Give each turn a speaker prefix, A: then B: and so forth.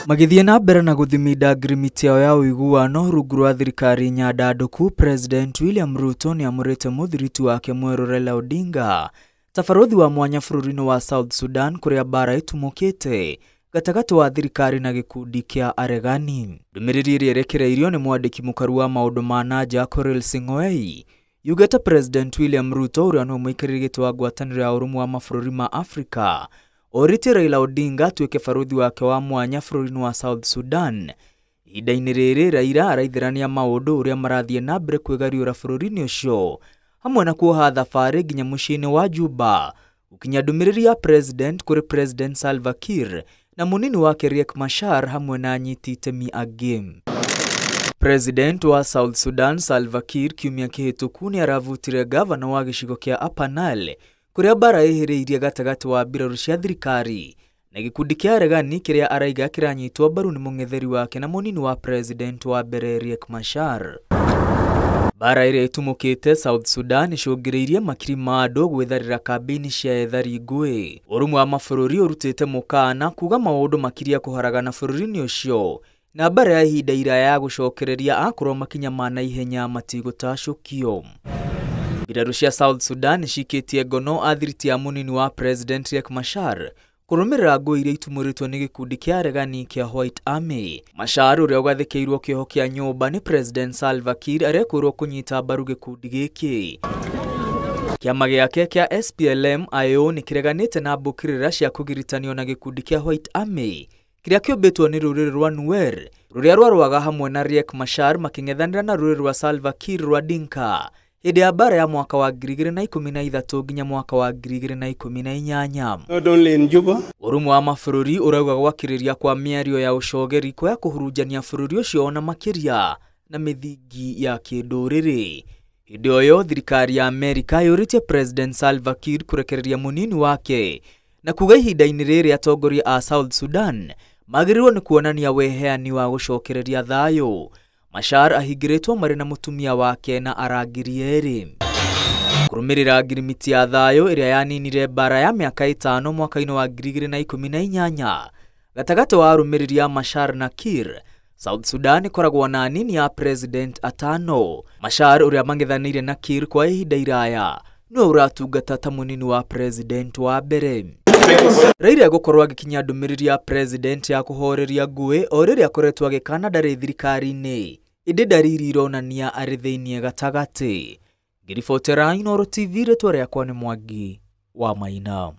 A: Magĩthiĩ na mbere na gũthiminda ngirimiti yao ya ũiguano rungu rwa thirikari nyandandũku, President William Ruto nĩamũrĩte mũthiritu wake mwerũ Raila Odinga ta barũthi wa mwanya bũrũri-inĩ wa South Sudan kũrĩa mbara ĩtumũkĩte gatagatĩ wa thirikari na gĩkundi kĩa aregani. Ndũmĩrĩri ĩrĩa ĩrekereirio nĩ mwandĩki mũkaru wa maũndũ ma na nja Korir Sing'oei yugĩte President William Ruto ũrĩa nĩwe mũikarĩri gĩtĩ wa ngwatanĩro ya ũrũmwe wa mabũrũri ma Afrika orĩtie Raila Odinga atuĩke barũthi wake wa mwanya bũrũri-inĩ wa South Sudan. Ihinda-inĩ rĩrĩ Raila araithĩrania maũndũ ũrĩa marathiĩ na mbere kwĩgariũra bũrũri-inĩ ũcio hamwe na kuoha thabarĩ nginya mũciĩ-inĩ wa Juba gũkinya ndũmĩrĩri ya President kũrĩ President Salva Kiir na mũnini wake Riek Machar hamwe na anyiti itemi angĩ. President wa South Sudan Salva Kiir kiumia kĩhĩtũku nĩaravutire gavana wa gĩcigo kĩa Upper Nile kũrĩa mbara ĩhĩrĩirie gatagatĩ wa mbirarũ cia thirikari na gĩkundi kĩa aregani kĩrĩa araiga kĩranyitwo mbaru nĩ mũng'etheri wake na mũnini wa president wa mbere Riek Machar. Mbara ĩrĩa ĩtumũkĩte South Sudan ĩcũngĩrĩirie makiri ma andũ gwĩtharĩra kambĩini cia ethari ngũĩ. Ũrũmwe wa mabũrũri ũrutĩte mũkana kuga maũndũ makirie kũharagana bũrũri-inĩ ũcio na mbara ya ihinda iraya ya gũcokereria akorwo makinya ma naihenya matigũtacũkio. Mbirarũ cia South Sudan nĩcikĩtie ngono athiriti ya mũnini wa President Riek Machar kũrũmĩrĩra ngũĩ iria itumũrĩtwo nĩ gĩkundi kĩa aregani kĩa White Army. Machar ũrĩa ũgathĩkĩirwo kĩoho kĩa nyũmba nĩ President Salva Kiir arekwĩrwo kũnyita mbaru gĩkundi gĩkĩ. Kĩama gĩake kĩa SPLM-IO nĩkĩreganĩte na mbũkĩrĩra cia kũgiritanio na gĩkundi kĩa White Army kĩrĩa kĩũmbĩtwo nĩ rũrĩrĩ rwa Nuer rũrĩa rwarũaga hamwe na Riek Machar makĩng'ethanĩra na rũrĩrĩ rwa Salva Kiir rwa Dinka hĩndĩ ya mbara ya mwaka wa 2013 nginya mwaka wa 2018.
B: Not only in Juba.
A: Ũrũmwe wa mabũrũri ũrauga gwakĩrĩria kwa mĩario ya ũcogeri kwa kũhurunjania bũrũri ũcio ona makĩria na mĩthingi ya kĩndũrĩrĩ. Hĩndĩ o ĩyo thirikari ya Amerika yũrĩtie President Salva Kiir kũrekereria mũnini wake na kuga ihinda-inĩ rĩrĩ atongoria a South Sudan magĩrĩirwo nĩ kuonania weheani wa gũcokereria thayũ. Machar ahingĩrĩtwo marĩ na mũtumia wake na arangĩri erĩ. Kũrũmĩrĩra ngirimiti ya thayũ ĩrĩa yaninire mbara ya mĩaka 5 mwaka-inĩ wa 2018 gatagatĩ wa arũmĩrĩri a Machar na Kiir, South Sudan ĩkoragwo na anini a president atano. Machar ũrĩa mang'ethanĩire na Kiir kwa ihinda iraya nĩwe ũratungata ta mũnini wa president wa mbere. Raila egũkorwo agĩkinyia ndũmĩrĩri ya president ya kũhoreria ngũĩ o rĩrĩa akoretwo agĩkana ndarĩ thirikari-inĩ, ĩndĩ ndariri ironania arĩ thĩiniĩ gatagatĩ. Ngĩribotera Inooro TV, rĩtwa rĩakwa nĩ Mwangi wa Maina.